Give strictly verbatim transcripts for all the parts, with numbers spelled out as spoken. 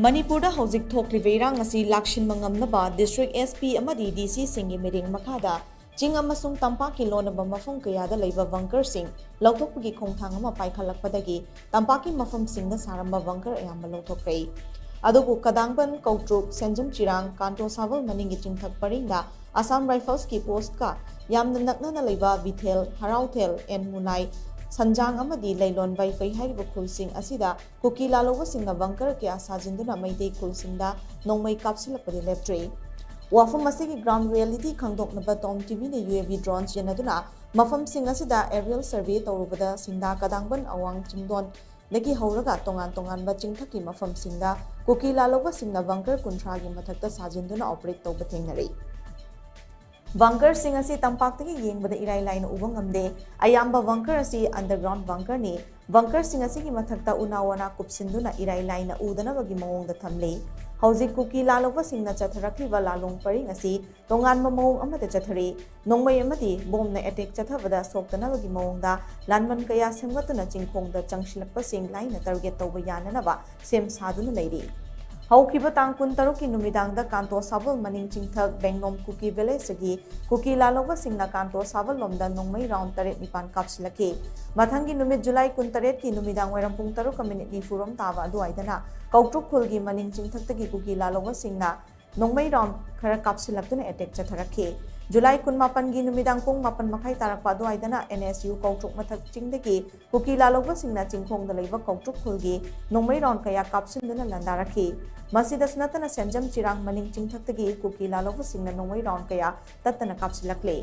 ꯃꯅꯤꯄꯨꯔꯗ ꯍꯧꯖꯤꯛ ꯊꯣꯛꯂꯤꯕ ꯏꯔꯥꯡ ꯑꯁꯤ ꯂꯥꯛꯁꯤꯟꯕ ꯉꯝꯅꯕ ꯗꯤꯁꯇ꯭ꯔꯤꯛ ꯑꯦꯁ ꯄꯤ ꯑꯃꯗꯤ ꯗꯤ ꯁꯤꯁꯤꯡꯒꯤ ꯃꯤꯠꯌꯦꯡ ꯃꯈꯥꯗ ꯆꯤꯡ ꯑꯃꯁꯨꯡ ꯇꯝꯄꯥꯛꯀꯤ ꯂꯣꯟꯅꯕ ꯃꯐꯝ ꯀꯌꯥꯗ ꯂꯩꯕ ꯕꯪꯀꯔꯁꯤꯡ ꯂꯧꯊꯣꯛꯄꯒꯤ ꯈꯣꯡꯊꯥꯡ ꯑꯃ ꯄꯥꯏꯈꯠꯂꯛꯄꯗꯒꯤ ꯇꯝꯄꯥꯛꯀꯤ ꯃꯐꯝꯁꯤꯡꯗ ꯁꯥꯔꯝꯕ ꯕꯪꯀꯔ ꯑꯌꯥꯝꯕ ꯂꯧꯊꯣꯛꯈ꯭ꯔꯦ꯫ ꯑꯗꯨꯕꯨ ꯀꯗꯥꯡꯕꯟ, ꯀꯧꯇ꯭ꯔꯨꯛ, ꯁꯦꯟꯖꯝ ꯆꯤꯔꯥꯡ, ꯀꯥꯟꯇꯣ ꯁꯥꯕꯜ ꯃꯅꯤꯡꯒꯤ ꯆꯤꯡꯊꯛ ꯄꯔꯤꯡꯗ ꯑꯁꯥꯝ ꯔꯥꯏꯐꯜꯁꯀꯤ ꯄꯣꯁꯠꯀ ꯌꯥꯝꯅ ꯅꯛꯅꯅ ꯂꯩꯕ ꯕꯤꯊꯦꯜ, ꯍꯔꯥꯎꯊꯦꯜ, ꯑꯦꯟ ꯃꯨꯂꯥꯏ, ꯁꯟꯖꯥꯡ ꯑꯃꯗꯤ ꯂꯩꯂꯣꯟ ꯋꯥꯏꯐꯩ ꯍꯥꯏꯔꯤꯕ ꯈꯨꯜꯁꯤꯡ ꯑꯁꯤꯗ ꯀꯨꯀꯤ ꯂꯥꯜꯍꯧꯕꯁꯤꯡꯅ ꯕꯪꯀꯔ ꯀꯌꯥ ꯁꯥꯖꯤꯟꯗꯨꯅ ꯃꯩꯇꯩ ꯈꯨꯜꯁꯤꯡꯗ ꯅꯣꯡꯃꯩ ꯀꯥꯞꯁꯤꯜꯂꯛꯄꯗꯤ ꯂꯦꯞꯇ꯭ꯔꯤ꯫ ꯋꯥꯐꯝ ꯑꯁꯤꯒꯤ ꯒ꯭ꯔꯥꯎꯟ ꯔꯤꯌꯦꯂꯤꯇꯤ ꯈꯪꯗꯣꯛꯅꯕ ꯇꯣꯝ ꯇꯤꯚꯤꯅ ꯌꯨ ꯑꯦ ꯚꯤ ꯗ꯭ꯔꯣꯟ ꯌꯦꯟꯅꯗꯨꯅ ꯃꯐꯝꯁꯤꯡ ꯑꯁꯤꯗ ꯑꯦꯔꯤꯌꯦꯜ ꯁꯔꯚꯦ ꯇꯧꯔꯨꯕꯗ ꯁꯤꯡꯗꯥ ꯀꯗꯥꯡꯕꯟ ꯑꯋꯥꯡ ꯆꯤꯡꯗꯣꯟꯗꯒꯤ ꯍꯧꯔꯒ ꯇꯣꯉꯥꯟ ꯇꯣꯉꯥꯟꯕ ꯆꯤꯡꯊꯛꯀꯤ ꯃꯐꯝꯁꯤꯡꯗ ꯀꯨꯀꯤ ꯂꯥꯜꯍꯧꯕꯁꯤꯡꯅ ꯕꯪꯀꯔ ꯀꯨꯟꯊ꯭ꯔꯥꯒꯤ ꯃꯊꯛꯇ ꯁꯥꯖꯤꯟꯗꯨꯅ ꯑꯣꯄꯔꯦꯠ ꯇꯧꯕ ꯊꯦꯡꯅꯔꯤ꯫ ꯕꯪꯀꯔꯁꯤꯡ ꯑꯁꯤ ꯇꯝꯄꯥꯛꯇꯒꯤ ꯌꯦꯡꯕꯗ ꯏꯔꯥꯏ ꯂꯥꯏꯅ ꯎꯕ ꯉꯝꯗꯦ꯫ ꯑꯌꯥꯝꯕ ꯕꯪꯀꯔ ꯑꯁꯤ ꯑꯟꯗꯔꯒ꯭ꯔꯥꯎꯟ ꯕꯪꯀꯔꯅꯤ꯫ ꯕꯪꯀꯔꯁꯤꯡ ꯑꯁꯤꯒꯤ ꯃꯊꯛꯇ ꯎꯅꯥ ꯋꯥꯅꯥ ꯀꯨꯞꯁꯤꯟꯗꯨꯅ ꯏꯔꯥꯏ ꯂꯥꯏꯅ ꯎꯗꯅꯕꯒꯤ ꯃꯑꯣꯡꯗ ꯊꯝꯂꯤ꯫ ꯍꯧꯖꯤꯛ ꯀꯨꯀꯤ ꯂꯥꯜꯍꯧꯕꯁꯤꯡꯅ ꯆꯠꯊꯔꯛꯂꯤꯕ ꯂꯥꯂꯣꯡ ꯄꯔꯤꯡ ꯑꯁꯤ ꯇꯣꯉꯥꯟꯕ ꯃꯑꯣꯡ ꯑꯃꯗ ꯆꯠꯊꯔꯤ꯫ ꯅꯣꯡꯃꯩ ꯑꯃꯗꯤ ꯕꯣꯝꯅ ꯑꯦꯇꯦꯛ ꯆꯠꯊꯕꯗ ꯁꯣꯛꯇꯅꯕꯒꯤ ꯃꯑꯣꯡꯗ ꯂꯥꯟꯕꯟ ꯀꯌꯥ ꯁꯦꯝꯒꯠꯇꯨꯅ ꯆꯤꯡꯈꯣꯡꯗ ꯆꯪꯁꯤꯜꯂꯛꯄꯁꯤꯡ ꯂꯥꯏꯅ ꯇꯥꯔꯒꯦꯠ ꯇꯧꯕ ꯌꯥꯅꯅꯕ ꯁꯦꯝ ꯁꯥꯗꯨꯅ ꯂꯩꯔꯤ꯫ ꯍꯧꯈꯤꯕ ꯇꯥꯡ ꯀꯨꯟꯇꯔꯨꯛꯀꯤ ꯅꯨꯃꯤꯗꯥꯡꯗ ꯀꯥꯟꯇꯣ ꯁꯥꯕꯜ ꯃꯅꯤꯡ ꯆꯤꯡꯊꯛ ꯕꯦꯡꯂꯣꯝ ꯀꯨꯀꯤ ꯚꯤꯂꯦꯖꯇꯒꯤ ꯀꯨꯀꯤ ꯂꯥꯜꯍꯧꯕꯁꯤꯡꯅ ꯀꯥꯟꯇꯣ ꯁꯥꯕꯜ ꯂꯣꯝꯗ ꯅꯣꯡꯃꯩ ꯔꯥꯎꯟ ꯇꯔꯦꯠ ꯅꯤꯄꯥꯟ ꯀꯥꯞꯁꯤꯜꯂꯛꯈꯤ꯫ ꯃꯊꯪꯒꯤ ꯅꯨꯃꯤꯠ ꯖꯨꯂꯥꯏ ꯀꯨꯟꯇꯔꯦꯠꯀꯤ ꯅꯨꯃꯤꯗꯥꯡ ꯋꯥꯏꯔꯝ ꯄꯨꯡ ꯇꯔꯨꯛꯀ ꯃꯤꯅꯤꯠ ꯅꯤꯐꯨꯔꯣꯝ ꯇꯥꯕ ꯑꯗꯨꯋꯥꯏꯗꯅ ꯀꯧꯇ꯭ꯔꯨꯛ ꯈꯨꯜꯒꯤ ꯃꯅꯤꯡ ꯆꯤꯡꯊꯛꯇꯒꯤ ꯀꯨꯀꯤ ꯂꯥꯜꯍꯧꯕꯁꯤꯡꯅ ꯅꯣꯡꯃꯩ ꯔꯥꯎꯟ ꯈꯔ ꯀꯥꯞꯁꯤꯜꯂꯛꯇꯨꯅ ꯑꯦꯇꯦꯛ ꯆꯠꯊꯔꯛꯈꯤ꯫ ꯖꯨꯂꯥꯏ ꯀꯨꯟꯃꯥꯄꯟꯒꯤ ꯅꯨꯃꯤꯗꯥꯡ ꯄꯨꯡ ꯃꯥꯄꯟ ꯃꯈꯥꯏ ꯇꯥꯔꯛꯄ ꯑꯗꯨꯋꯥꯏꯗꯅ ꯑꯦꯟ ꯑꯦꯁ ꯌꯨ ꯀꯧꯇ꯭ꯔꯨꯛ ꯃꯊꯛ ꯆꯤꯡꯗꯒꯤ ꯀꯨꯀꯤ ꯂꯥꯜꯍꯧꯕꯁꯤꯡꯅ ꯆꯤꯡꯈꯣꯡꯗ ꯂꯩꯕ ꯀꯧꯇ꯭ꯔꯨꯛ ꯈꯨꯜꯒꯤ ꯅꯣꯡꯃꯩ ꯔꯥꯎꯟ ꯀꯌꯥ ꯀꯥꯞꯁꯤꯟꯗꯨꯅ ꯂꯥꯟꯗꯥꯔꯛꯈꯤ꯫ ꯃꯁꯤꯗꯁꯨ ꯅꯠꯇꯅ ꯁꯦꯟꯖꯝ ꯆꯤꯔꯥꯡ ꯃꯅꯤꯡ ꯆꯤꯡꯊꯛꯇꯒꯤ ꯀꯨꯀꯤ ꯂꯥꯜꯍꯧꯕꯁꯤꯡꯅ ꯅꯣꯡꯃꯩ ꯔꯥꯎꯟ ꯀꯌꯥ ꯇꯠꯇꯅ ꯀꯥꯞꯁꯤꯜꯂꯛꯂꯦ꯫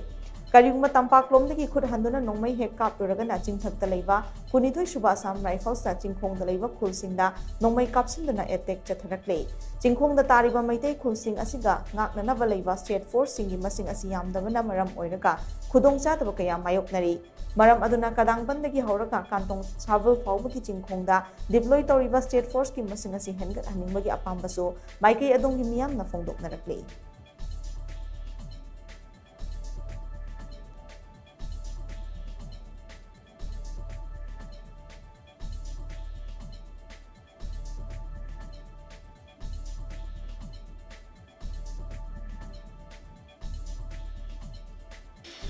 ꯀꯔꯤꯒꯨꯝꯕ ꯇꯝꯄꯥꯛꯂꯣꯝꯗꯒꯤ ꯈꯨꯠ ꯍꯟꯗꯨꯅ ꯅꯣꯡꯃꯩ ꯍꯦꯛ ꯀꯥꯞꯂꯨꯔꯒꯅ ꯆꯤꯡꯊꯛꯇ ꯂꯩꯕ ꯀꯨꯟꯅꯤꯊꯣꯏ ꯁꯨꯕ ꯑꯁꯥꯝ ꯔꯥꯏꯐꯜꯁꯅ ꯆꯤꯡꯈꯣꯡꯗ ꯂꯩꯕ ꯈꯨꯜꯁꯤꯡꯗ ꯅꯣꯡꯃꯩ ꯀꯥꯞꯁꯤꯟꯗꯨꯅ ꯑꯦꯇꯦꯛ ꯆꯠꯊꯔꯛꯂꯦ꯫ ꯆꯤꯡꯈꯣꯡꯗ ꯇꯥꯔꯤꯕ ꯃꯩꯇꯩ ꯈꯨꯜꯁꯤꯡ ꯑꯁꯤꯒ ꯉꯥꯛꯅꯅꯕ ꯂꯩꯕ ꯁ꯭ꯇꯦꯠ ꯐꯣꯔꯁꯁꯤꯡꯒꯤ ꯃꯁꯤꯡ ꯑꯁꯤ ꯌꯥꯝꯗꯕꯅ ꯃꯔꯝ ꯑꯣꯏꯔꯒ ꯈꯨꯗꯣꯡꯆꯥꯗꯕ ꯀꯌꯥ ꯃꯥꯌꯣꯛꯅꯔꯤ꯫ ꯃꯔꯝ ꯑꯗꯨꯅ ꯀꯗꯥꯡꯕꯟꯗꯒꯤ ꯍꯧꯔꯒ ꯀꯥꯟꯇꯣꯡ ꯁꯥꯕꯜ ꯐꯥꯎꯕꯒꯤ ꯆꯤꯡꯈꯣꯡꯗ ꯗꯤꯄ꯭ꯂꯣꯏ ꯇꯧꯔꯤꯕ ꯁ꯭ꯇꯦꯠ ꯐꯣꯔꯁꯀꯤ ꯃꯁꯤꯡ ꯑꯁꯤ ꯍꯦꯟꯒꯠꯍꯟꯅꯤꯡꯕꯒꯤ ꯑꯄꯥꯝꯕꯁꯨ ꯃꯥꯏꯀꯩ ꯑꯗꯣꯝꯒꯤ ꯃꯤꯌꯥꯝꯅ ꯐꯣꯡꯗꯣꯛꯅꯔꯛꯂꯤ꯫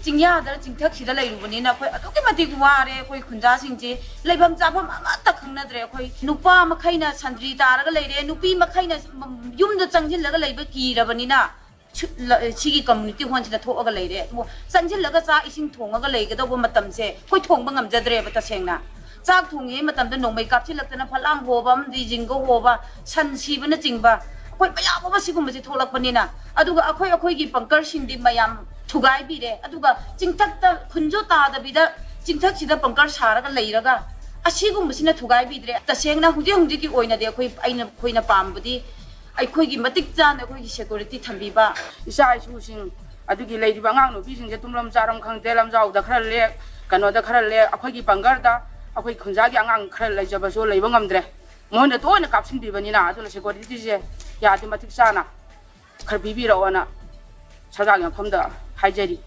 ꯆꯤꯡꯌꯥꯗ ꯆꯤꯡꯊꯛꯁꯤꯗ ꯂꯩꯔꯨꯕꯅꯤꯅ ꯑꯩꯈꯣꯏ ꯑꯗꯨꯛꯀꯤ ꯃꯇꯤꯛ ꯋꯥꯔꯦ꯫ ꯑꯩꯈꯣꯏ ꯈꯨꯟꯖꯥꯁꯤꯡꯁꯦ ꯂꯩꯐꯝ ꯆꯥꯐꯝ ꯑꯃꯠꯇ ꯈꯪꯅꯗ꯭ꯔꯦ꯫ ꯑꯩꯈꯣꯏ ꯅꯨꯄꯥ ꯃꯈꯩꯅ ꯁꯟꯗ꯭ꯔꯤ ꯇꯥꯔꯒ ꯂꯩꯔꯦ, ꯅꯨꯄꯤ ꯃꯈꯩꯅ ꯌꯨꯝꯗ ꯆꯪꯁꯤꯜꯂꯒ ꯂꯩꯕ ꯀꯤꯔꯕꯅꯤꯅ ꯁꯨ-, ꯂ-, ꯁꯤꯒꯤ ꯀꯝꯃ꯭ꯌꯨꯅꯤꯇꯤ ꯍꯣꯜꯁꯤꯗ ꯊꯣꯛꯑꯒ ꯂꯩꯔꯦ꯫ ꯑꯗꯨꯕꯨ ꯆꯪꯁꯤꯜꯂꯒ ꯆꯥꯛ ꯏꯁꯤꯡ ꯊꯣꯡꯉꯒ ꯂꯩꯒꯗꯧꯕ ꯃꯇꯝꯁꯦ ꯑꯩꯈꯣꯏ ꯊꯣꯡꯕ ꯉꯝꯖꯗ꯭ꯔꯦꯕ ꯇꯁꯦꯡꯅ꯫ ꯆꯥꯛ ꯊꯣꯡꯉꯤꯉꯩ ꯃꯇꯝꯗ ꯅꯣꯡꯃꯩ ꯀꯥꯞꯁꯤꯜꯂꯛꯇꯅ ꯐꯠꯂꯥꯡ ꯍꯣꯕ ꯑꯃꯗꯤ ꯖꯤꯡꯒ ꯍꯣꯕ, ꯁꯟ ꯁꯤꯕꯅꯆꯤꯡꯕ ꯑꯩꯈꯣꯏ ꯃꯌꯥꯝ ꯑꯃ ꯁꯤꯒꯨꯝꯕꯁꯦ ꯊꯣꯛꯂꯛꯄꯅꯤꯅ, ꯑꯗꯨꯒ ꯑꯩꯈꯣꯏ ꯑꯩꯈꯣꯏꯒꯤ ꯕꯪꯀꯔꯁꯤꯡꯗꯤ ꯃꯌꯥꯝ ꯊꯨꯒꯥꯏꯕꯤꯔꯦ꯫ ꯑꯗꯨꯒ ꯆꯤꯡꯊꯛꯇ ꯈꯨꯟꯁꯨ ꯇꯥꯗꯕꯤꯗ ꯆꯤꯡꯊꯛꯁꯤꯗ ꯕꯪꯀꯔ ꯁꯥꯔꯒ ꯂꯩꯔꯒ ꯑꯁꯤꯒꯨꯝꯕꯁꯤꯅ ꯊꯨꯒꯥꯏꯕꯤꯗ꯭ꯔꯦ꯫ ꯇꯁꯦꯡꯅ ꯍꯧꯖꯤꯛ ꯍꯧꯖꯤꯛꯀꯤ ꯑꯣꯏꯅꯗꯤ ꯑꯩꯈꯣꯏ, ꯑꯩꯅ, ꯑꯩꯈꯣꯏꯅ ꯄꯥꯝꯕꯗꯤ ꯑꯩꯈꯣꯏꯒꯤ ꯃꯇꯤꯛ ꯆꯥꯅ ꯑꯩꯈꯣꯏꯒꯤ ꯁꯦꯀ꯭ꯌꯨꯔꯤꯇꯤ ꯊꯝꯕꯤꯕ꯫ ꯏꯆꯥ ꯏꯁꯨꯁꯤꯡ, ꯑꯗꯨꯒꯤ ꯂꯩꯔꯤꯕ ꯑꯉꯥꯡ ꯅꯨꯄꯤꯁꯤꯡꯁꯦ ꯇꯨꯝꯂꯝ ꯆꯥꯔꯝ ꯈꯪꯗꯦ, ꯂꯝꯖꯥꯎꯗ ꯈꯔ ꯂꯦꯛ, ꯀꯩꯅꯣꯗ ꯈꯔ ꯂꯦꯛ, ꯑꯩꯈꯣꯏꯒꯤ ꯕꯪꯒꯔꯗ ꯑꯩꯈꯣꯏ ꯈꯨꯟꯖꯥꯒꯤ ꯑꯉꯥꯡ ꯈꯔ ꯂꯩꯖꯕꯁꯨ ꯂꯩꯕ ꯉꯝꯗ꯭ꯔꯦ꯫ ꯃꯣꯏꯅ ꯇꯣꯏꯅ ꯀꯥꯞꯁꯤꯟꯕꯤꯕꯅꯤꯅ ꯑꯗꯨꯅ ꯁꯦꯀ꯭ꯌꯨꯔꯤꯇꯤꯁꯦ ꯌꯥꯗꯦ, ꯃꯇꯤꯛ ꯆꯥꯅ ꯈꯔ ꯄꯤꯕꯤꯔꯛꯑꯣꯅ ꯁꯔꯀꯥꯔꯒꯤ ꯃꯐꯝꯗ ꯍꯥꯏꯖꯔꯤ꯫